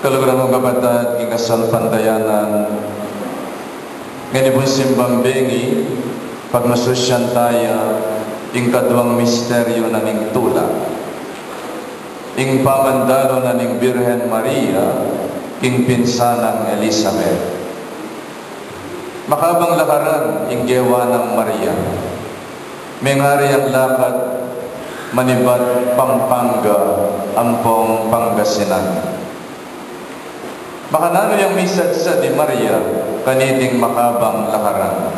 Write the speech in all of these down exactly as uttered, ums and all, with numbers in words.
Kaluguran kung kapatad king kasalpantayanan, ngeni pung simbang bengi, pagmasusyan taya ing kaduang misteryu na ning tula, ing pamandalu na ning Birhen Maria king pinsan nang Elizabeth. Makabang lakaran ing gewa nang Maria. Mengari yang lakad manibat Pampanga ampong Pangasinan. Makananu yang misadsad i Maria kaniting makabang lakaran?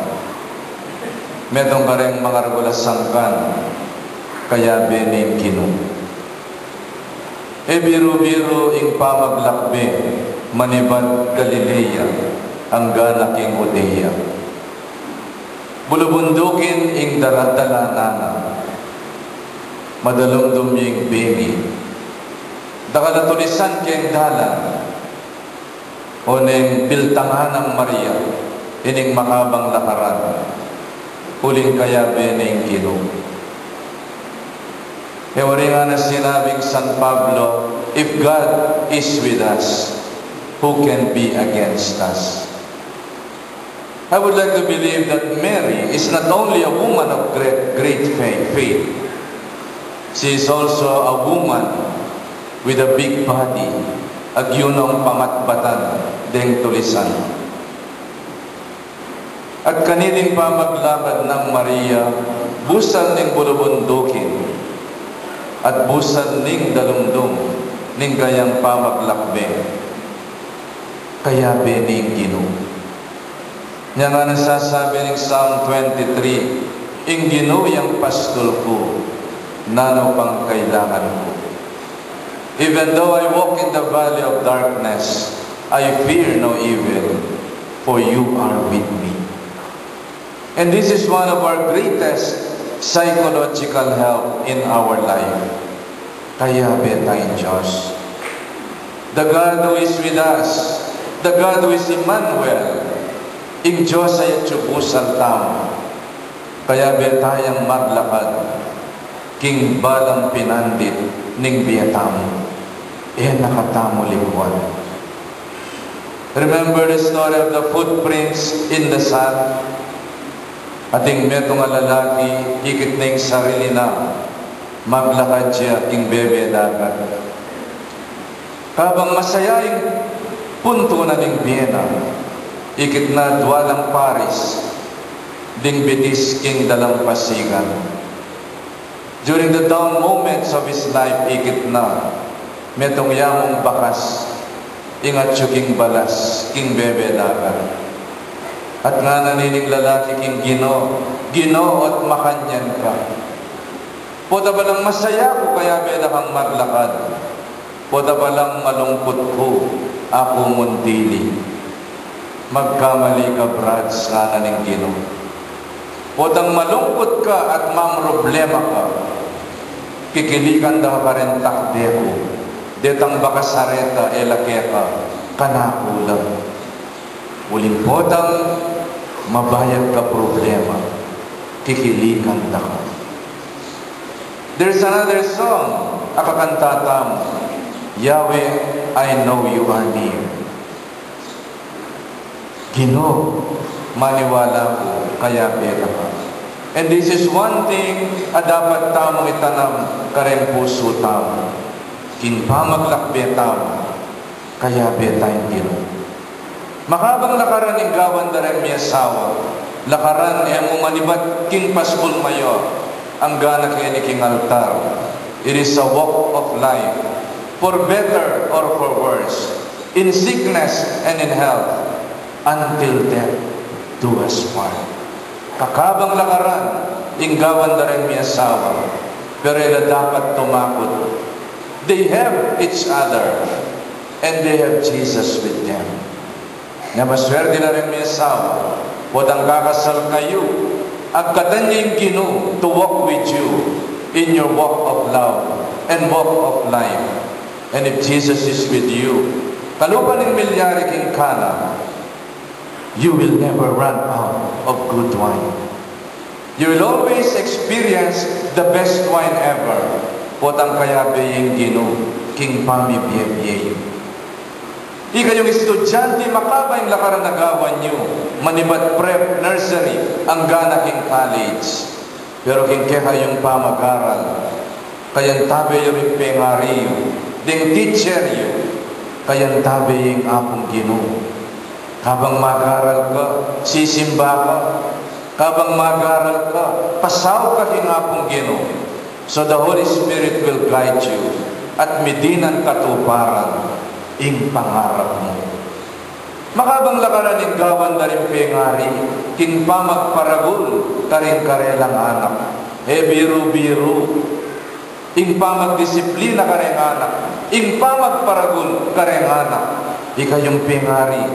Metung kareng mangaragul a sangkan, kayabe ning Ginu. E biru-biru ing pamaglakbe manibat Galilea anggana king Judea. Bulubundukin ing dara-, dalanan na, madalumdum ing bengi. Dakal a tulisan keng dalan, oneng biltangan nang Maria ining makabang lakaran, uling kayabe ning Ginu. E wari nga na sinabing San Pablo, "If God is with us, who can be against us?" I would like to believe that Mary is not only a woman of great, great faith, faith, she is also a woman with a big body, agyunong pamatbatan deng tulisan. At kaniting pamaglakad nang Maria, busal ning bulubundukin, at busal ning dalumdum ning kayang pamaglakbe, kayabe ning Ginu. Nya nga nasasabi ning Psalm twenty-three, "Ing Ginu yang pastul ku, nanu pang kailangan ku? Even though I walk in the valley of darkness, I fear no evil, for you are with me." And this is one of our greatest psychological help in our life. Kayabe tayang Dios. The God who is with us, the God who is Emmanuel, ing Dios a atyu busal tamu. Kayabe tayang maglakad king balang pinandit ning bie tamu. E na katamu likuan. Remember the story of the footprints in the sand? Ating metung a lalaki, ikit na ing sarili na, maglakad ya king bebe dagat. Kabang masaya ing puntu na ning bie na, ikit na dua lang paris ding bitis king dalampasigan. During the down moments of his life, ikit na, metung ya mung bakas ing atyu king balas king bebe dagat. At ngana nining lalaki king Ginu, "Ginu, at makanyan ka. Pota balang masaya ku, kayabe da kang maglakad. Pota balang malungkut ku, aku mung dili." "Magkamali ka, Brads," ngana ning Ginu. "Potang malungkut ka at mamroblema ka, kikilikan da ka karen takde ku. Detang bakas a reta e la keka, kanaku la. Uling potang mabayat ka problema, kikilikan da ka." There's another song a kakanta tamu, "Yahweh, I know you are near." "Ginu, maniwala ku, kayabe da ka." And this is one thing a dapat tamung itanam kareng pusu tamu. King pamaglakbe tamu, kayabe tayang Ginu. Makabang lakaran ing gawan da reng miasawa, lakaran e mu manibat king pasbul mayor, anggana keni king altar. It is a walk of life, for better or for worse, in sickness and in health, until death do us part. Kakabang lakaran ing gawan da reng miasawa, pero e la dapat tumakut. They have each other, and they have Jesus with them. Nya maswerte la reng miasawa, potang kakasal kayu, agkatan ye ing Ginu to walk with you in your walk of love and walk of life. And if Jesus is with you, kalupa ning milyari king Cana, you will never run out of good wine. You will always experience the best wine ever. Potang kayabe ye ing Ginu king pamibie-bie yu. Ikayung estudyante, makaba ing lakaran a gawan yu, manibat prep, nursery, angga na king college. Pero king kekayung pamag-aral, kayantabe yu ring pengari yu, deng teacher yu, kayantabe ing Apung Ginu. Kabang mag-aral ka, sisimba ka. Kabang mag-aral ka, pasaup ka king Apung Ginu. So the Holy Spirit will guide you at midinan katuparan ing pangarap mu. Makabang lakaran ing gawan da ring pengari king pamagparagul karing karelang anak. E biru-biru ing pamagdisiplina kareng anak, ing pamagparagul kareng anak. Ikayung pengari,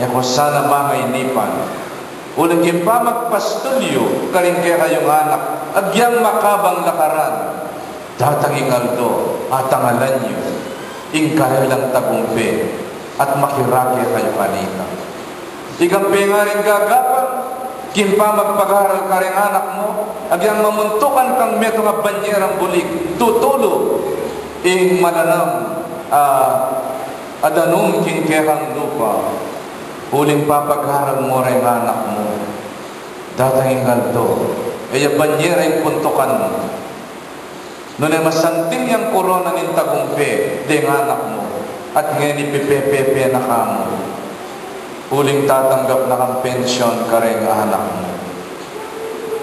e ko sana mangainipan uling king pamagpastul yu karing kekayung anak, agyang makabang lakaran, datang ing aldo, atangalan yu ing karelang tagumpe at makirake kayu kanita. Ikang pengaring gagapan king pamagpag-aral kareng anak mu, agyang mamuntukan kang metung a banyerang bulig, tutulu ing malanam a, a danum king kekang lupa, uling papag-aral mu reng anak mu. Datang ing aldo, e ya banyera ing puntukan mu. Nune masanting yang korona ning tagumpe deng anak mu, at ngeni pipepepe na ka mu, uling tatanggap na kang pensyon kareng anak mu.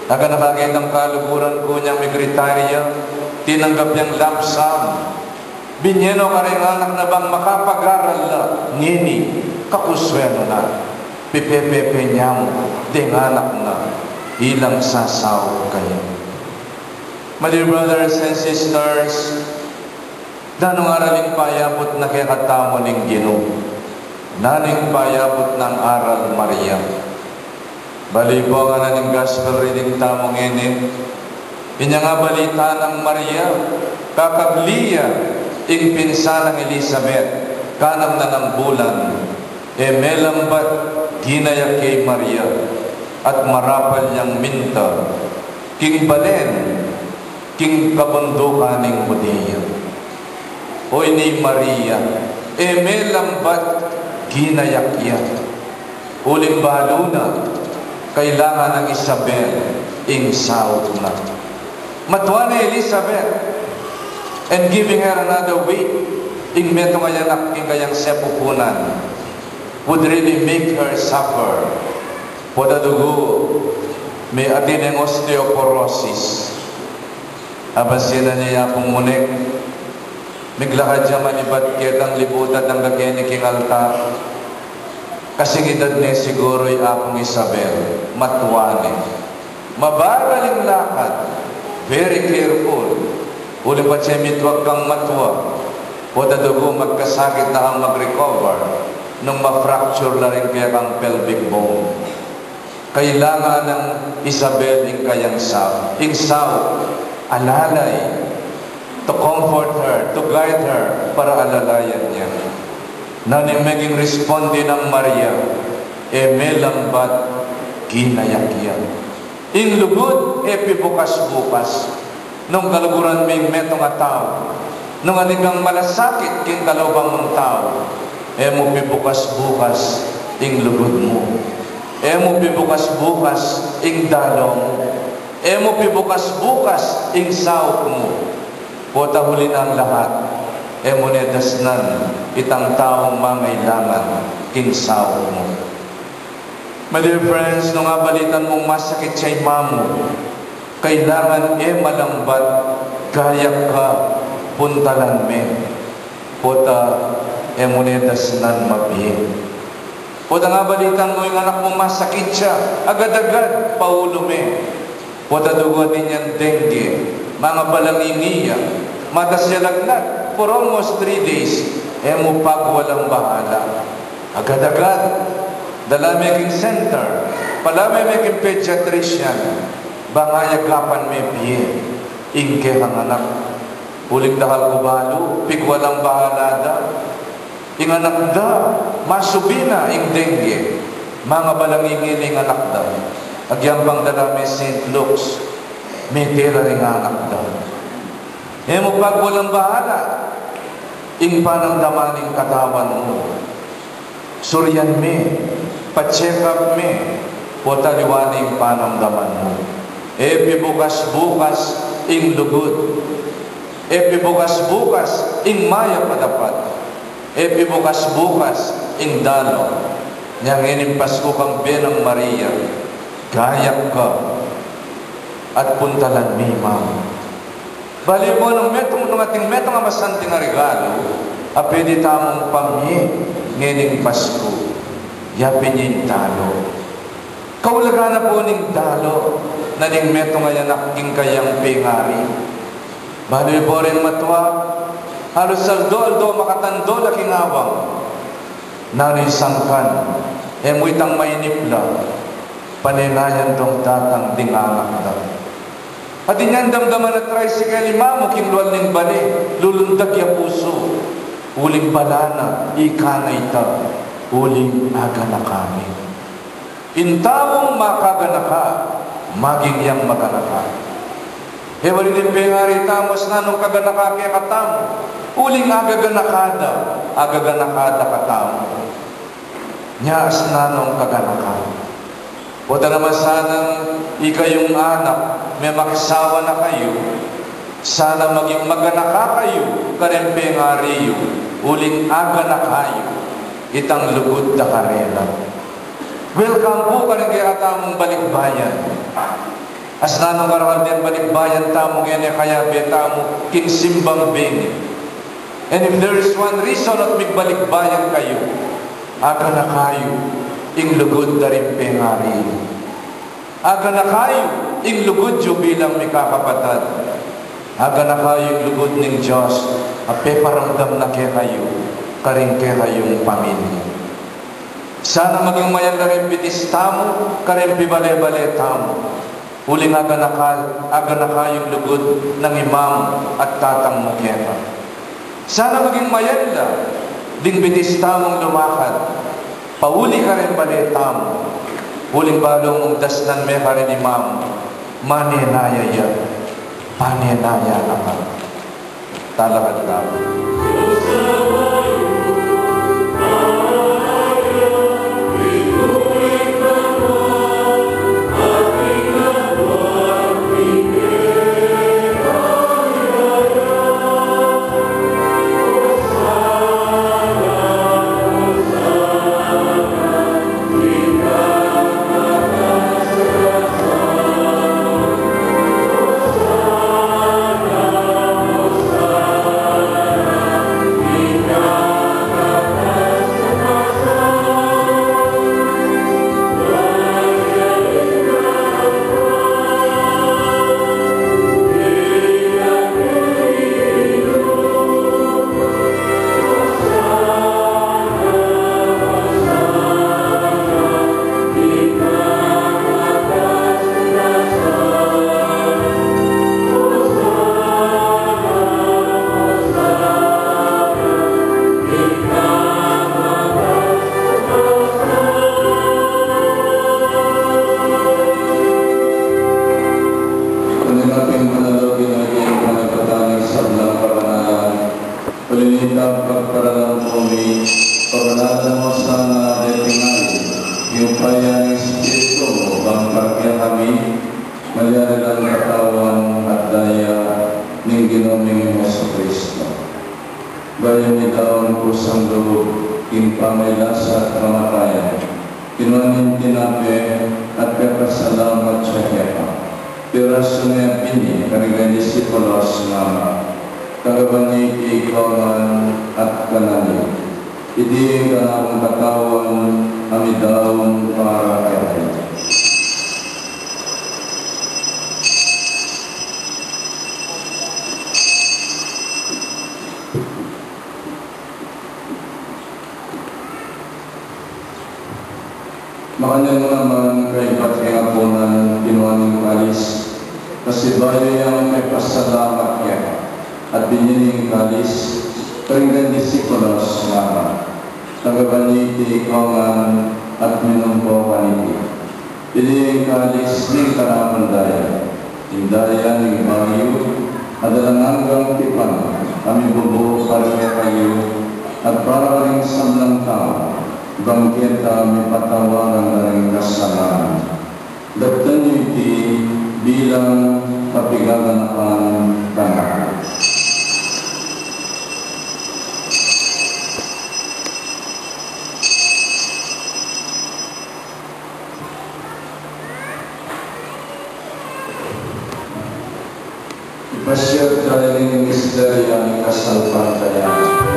Aganaka keng kaluguran ku nyang mig-retire ya, tinanggap yang lump sum. Binye no kareng anak na bang makapag-aral la ngeni, kakuswelu na, pipepepe na mu deng anak na ilang sasaup kaya. My dear brothers and sisters, nanu ngarang payabut na kekatamu ning Ginu? Nanu ing payabut nang Aral Maria? Bale pu, ngana ning gospel reading tamu ngeni, inyang abalita nang Maria, kakagli ya ing pinsan nang Elisabet, kanam na nang bulan, e melambat ginayak ya i Maria, at marapal yang minta king balen, king kabundukan ning Judea. Oyni i Maria, e melambat ginayak ya. Uling balu na, kailangan nang Isabel ing saup na. Matua ne i Elisabet, and giving her another week, ing metung a anak king kayang sepupunan would really make her suffer. Pota dugu, me atin yang osteoporosis. Abansinan ne i Apung Munek, miglakad ya manibat ketang libutan dang kakeni king altar. Kasing edad ne siguru i Apung Isabel, matua ne. Mabagal ing lakad, very careful. Uling patse mitwag kang matua, pota dugu magkasakit na kang mag-recover nung ma-fracture la ring kekang pelvic bone. Kailangan nang Isabel ing kayang saup, ing saup, alalay, to comfort her, to guide her, para alalayan ya. Nanu ing meging responde nang Maria? E melambat ginayak ya. Ing lugud e pibukas-bukas. Nung kaluguran me ing metung a tau, nung atin kang malasakit king kaluban mung tau, e mu pibukas-bukas ing lugud mu. E mu pibukas-bukas ing dalu mu. E mu pibukas-bukas ing saup mu. Pota huli nang lahat, e mu ne dasnan itang taung mangailangan king saup mu. My dear friends, nung abalitan mung masakit ya i mamu, kailangan e malambat gayak ka, puntalan me. Pota e mu ne dasnan mabie. Pota abalitan mu ing anak mu masakit ya, agad-agad paulu me. Pota dugu atin yang dengue, mangabalangingi ya, matas ya lagnat for almost three days, e mu pagwalang bahala. Agad-agad dala me king center, palawe me king pediatrician, bang ayagapan me bie ing kekang anak. Uling dakal ku balu, pigwalang bahala da. Ing anak da, masubi na ing dengue, mangabalangingi ing anak da. Agyang pang dala me Saint Luke's, mete la ring anak da. E mu pagwalang bahala ing panamdaman ning katawan mu. Surian me, pa-check up me, potang aliwa ne ing panamdaman mu. E pibukas-bukas ing lugud. E pibukas-bukas ing mayap a dapat. E pibukas-bukas ing dalu. Nya ngening Pasku, kambe nang Maria, gayak ka at puntalan me i Mama. Balu yu pu nung metung, nung ating metung a masanting a regalu a pwede tamung pamie ngening Pasku, yapin ye ing dalu. Kaulagan na pu ning dalu na ning metung a anak king kayang pengari. Balu yu pu ring matua, halos aldo-aldo makatandu la king awang. Nanu ing sangkan, e mu itang mainip la, panenayan dong datang ding anak da. At inyang damdaman a tricycle i Mamu king lual ning bale, lulundag ya pusu, uling bala na, ika na ita, uling aganaka mi. Ing taung makaganaka, maging yang maganaka. E wari ning pengari tamu, asna nung kaganaka kekatamu, uling agaganaka da, agaganaka da katamu. Nya asna nung kaganaka. Potang naman sanang ikayung anak, memakisawa na kayu, sana maging maganaka kayu kareng pengari yu, uling aganaka yu itang lugud da karela. Welcome pu karing kekatamung balikbayan. Asna nung karakal deng balikbayan tamu, ngeni kayabe tamu king simbang bengi. And if there is one reason at migbalikbayan kayu, aganaka yu ing lugud da ring pengari. Aganaka yu ing lugud yu bilang mikakapatad. Aganaka yu ing lugud ning Dios a peparamdam na kekayu karing kekayung pamilya. Sana maging mayap la ring bitis tamu kareng pibale-bale tamu. Uling aganaka, aganaka yu ing lugud nang i Mamu at Tatang mu keka. Sana maging mayap la ding bitis tamung lumakad pauli kareng bale tamu. Uling balu mung dasnan me karin i Mamu, manenaya ya, panenaya na ka. Talakad tamu. Uli na pin manalangin king panagpatani sablang kabanalan. Uli nita pagparalan ku mi, pabanalan mu sana deti ngan ing upaya ning Espiritu mu, ban kareng kekami malyari lang katawan at daya ning Ginu ming Jesucristo. Bayu mi daun kusang lub king pamagkasakit at kamatayan, kinua ne ing tinape at pepasalamat ya keka. Pirasu ne at binye karing kayang disipulos, ngana, tanggapan ye iti ikayu ngan at kanan ye. Iti ing kanakung katawan a midaun para kekayu. Makanyan mu naman kaybat king apunan, kinua ne ing kalis, pasibayu yang pepasalamat ya, at binye ne ing kalis karing kayang disipulos, ngana, tanggapan ye iti ikayu ngan at minum kayu kaniti. Iti ing kalis ning kanakung daya, ing daya ning bayu at alang anggang tipan, a mibubu para kekayu at para karing sablang tau. Bang keta mipatawaran la ring kasalanan. Daptan yu iti bilang pigaganakan kanaku. Ipasiag tamu ing misteryu ning kasalpantayanan.